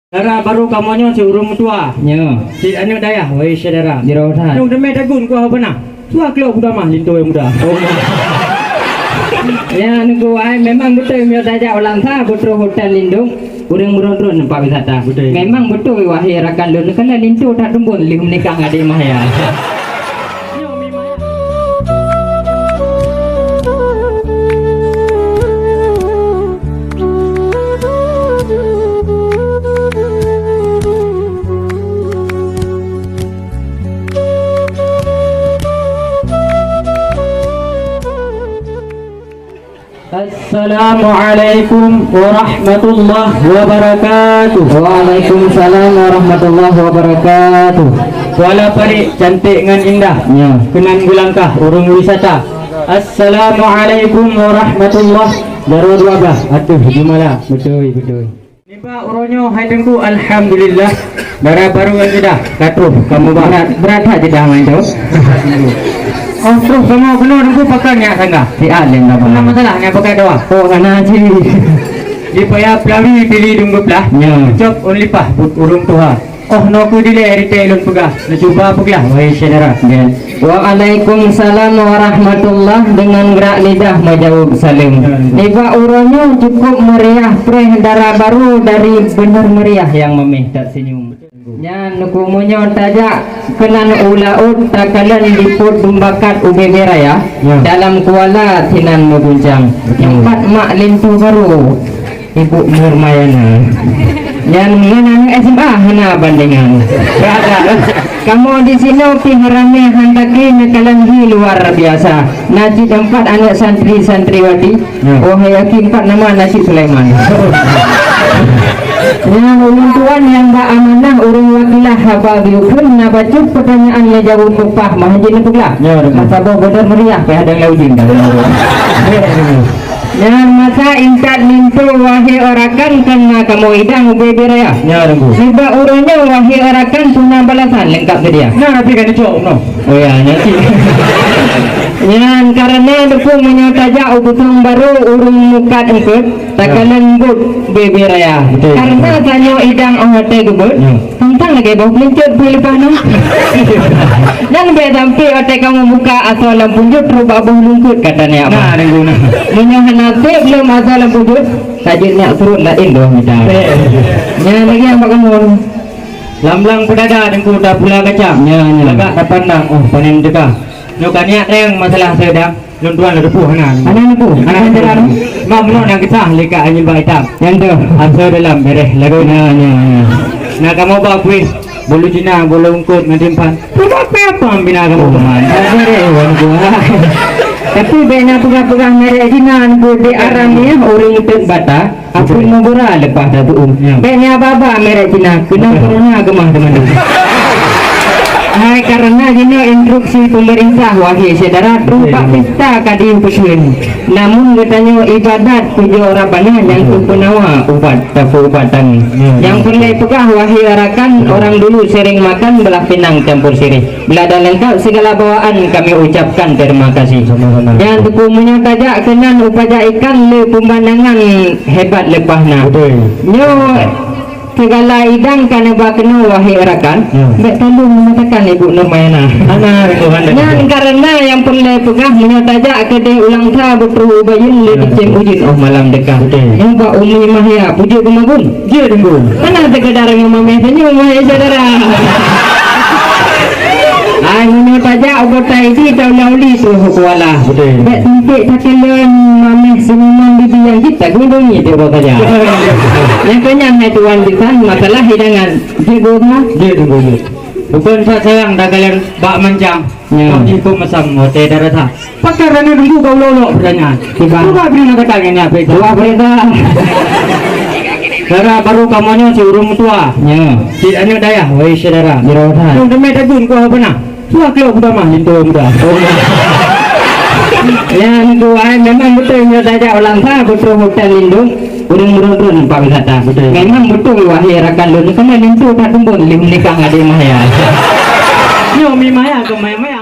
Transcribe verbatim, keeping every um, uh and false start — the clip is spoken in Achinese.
Dara barô kamoe nyoe si ureueng meutuwa. Nyoe. Si aneuk dayah, wahai syedara. Jroh that. Nyoe teumé tagun kuah bana. Tuha klok buda mah linto nyang muda. Oh. Ya, nunggu ai, memang beutôi meunyoe tajak u Langsa, beutroh hotel lindung, ureueng meurôn-rôn teumpat wisata. Beutôi. Memang beutôi, wahai rakan lôn, keunan linto that teumbon lheueh meunikah ngon adék Mahya. Assalamualaikum warahmatullahi wabarakatuh. Waalaikumsalam warahmatullahi wabarakatuh. Kuala Parit cantik ngon indah. Ya. Keunan geulangkah ureueng wisata. Assalamualaikum warahmatullahi. Jaroe dua blah ateueh jeumala. Beutôi, beutôi. Nibak uroe nyoe, hai Teungku, alhamdulillah, dara barô nyang jeudah ka troh kamoe ba. Brat, brat that jeudah ngon itu. Oh, troh kamoe keunoe Teungku, pakon nyak sanggah. Siat lé, enggak apa. Hana masalah, nyak pakai doa. Oh, hana cit. Di paya peulawi pili dum beuplah. Ya. Cok ôn lipah buet ureueng tuha. Oh, noe keuh dilée rite lôn peugah, neucuba peugah, wahai syedara. Waalaikumsalam warahmatullah, deungon grak lidah meujaweueb saleuem. Nibak uroe nyoe cukup meuriah preh dara barô dari Beuneur Meuriah nyang meumeh that seunyum. Nyan Teungku, meunyoe tajak keunan u laôt, takalon dipot dumbakat u Bebe Raya, ya, dalam kuala sinan meuguncang. Betul. Teumpat mak linto barô. Ibu Nurmayana. Nyan ngon aneuk S M A hana bandingan. Kamoe di sinoe pih ramé han takheun neukalon hi luar biasa. Na cit empat aneuk santri-santriwati. Hmm. Oh, hai aki empat nama na cit Sulaiman. Nyan ulôn tuan nyang bak amanah ureueng wakilah haba geuyue kheun na bacut peutanyaan nyang jaweueb peupah mah jeuet neupeugah. Ya, betul. Masa boh Beuneur Meuriah pih ada nyang ujeuen dah. Nyan masa intat linto, wahai rakan, kan na kamoe idang u Bebe Raya. Ya, Teungku. Nibak uroe nyoe, wahai rakan, peue na balasan leungkap seudia. Nah, tapi kan dicok, noh. Oh ya, nyan cit. Nyan karena Teungku meunyoe tajak u Beutong Barô ureueng mukat eungkôt, takalon buet Bebe Raya. Betul. Karena tanyoe idang óh watèe geubeuet, ya. Teuntang lagèe boh peulincut pih leupah nyoe. Nyan bèk sampai watèe kamoe buka asoe lam punjot trok bak boh lungkot, kata nyak bah. Nah, Teungku, nah. Meunyoe hana sép lom asoe lam punjot, ka jeuet nyak surot laén dua mita. Eh. Nyan lagèe nyang bak kamoe. Lam blang peudada Teungku tapula kacang. Nyan, nyan. Lagak tapandang, oh, panen teuka. Nyoe ka nyak reng masalah seudang. Lôn tuan na teupeue hana? Hana teupeue. Hana teupeue. Mak meunoe nyang kisah lé ka anyun bak itam. Nyan tu. Asoe dalam bereh lagu. Ya, ya, ya. Na kamoe ba kuis, bulu Cina, bulu eungkôt ngon timphan. Peugah apa-apa bina kamoe. Oh, mantap bereh wan gua. Tapi bèk na peugah-peugah merek Cina nyan, di aram nyan ureueng teuk bata. Apui mugura leupah tatu'uem. Ya. Bèk nyan ba-ba merek Cina, keunan corona geumah teuma. Hai, karena jinoe instruksi pemerintah, wahai syedara, trok bak pesta ka jipeutheun. Namun geutanyoe ibadat pujoe Rabbana nyang teupeunawa ubat, tapeuubat tangieng. Ya. Nyang peureulèe peugah, wahai rakan, orang dulu sering makan belah pinang campur sirih. Bila dah lengkap segala bawaan, kami ucapkan terima kasih. Sama-sama. Nyan Teungku, meunyoe tajak keunan u pajak ikan, le peumandangan hebat leupah na. Betul. Nyoe segala idang ka neuba keunoe, wahai rakan. Ya. Bèk talôn meungatakan Ibu Nurmayana. Hana, Teungku, hana. Nyan karena nyang peureulèe peugah, meunyoe tajak keudeh u Langsa beutroh u Bayeuen, le, ya, dicém ujeuen óh malam teuka. Betul. Nyoe bak Umi Mahya, peue jeuet keu magun? Jeuet, Teungku. Hana seukadar ngon mamèh senyum, wahai syedara. Ai, meunyoe tajak u Kota Idi, taula-uli troh u Kuala. Betul. Bèk timpék takalon mamèh senyuman bibi nyang jeuet tageudong nyan tiep bak saja. Nyang keu nyan hai tuan bisan, masalah hidangan. Jeuet, Teungku, ha? Jeuet, Teungku, jeuet. Bukon that sayang takalon bak mancang. Ya. Bak jih kok masam watèe darasa. Pakon ranup Teungku ka ulok-ulok peutanyaan. Tiba. Buka bri na gata nyan, ya, Peter. Dua berita. Dara barô kamoe nyoe si ureueng meutuwa. Ya. Si aneuk dayah, wahai syedara. Jroh that. Nyoe teumé tagun kuah bana. Tuha klok buda mah linto muda. Oh. Ya, nyoe tuha, eh, memang beutôi nyoe tajak u Langsa, beutroh hotel lindung, ureueng meurôn-rôn teumpat wisata. Beutôi. Memang beutôi, wahai rakan lôn, keunan linto that teumbon lheueh meunikah ngon adék Mahya. Nyoe Umi Mahya keu Mahya-Mahya.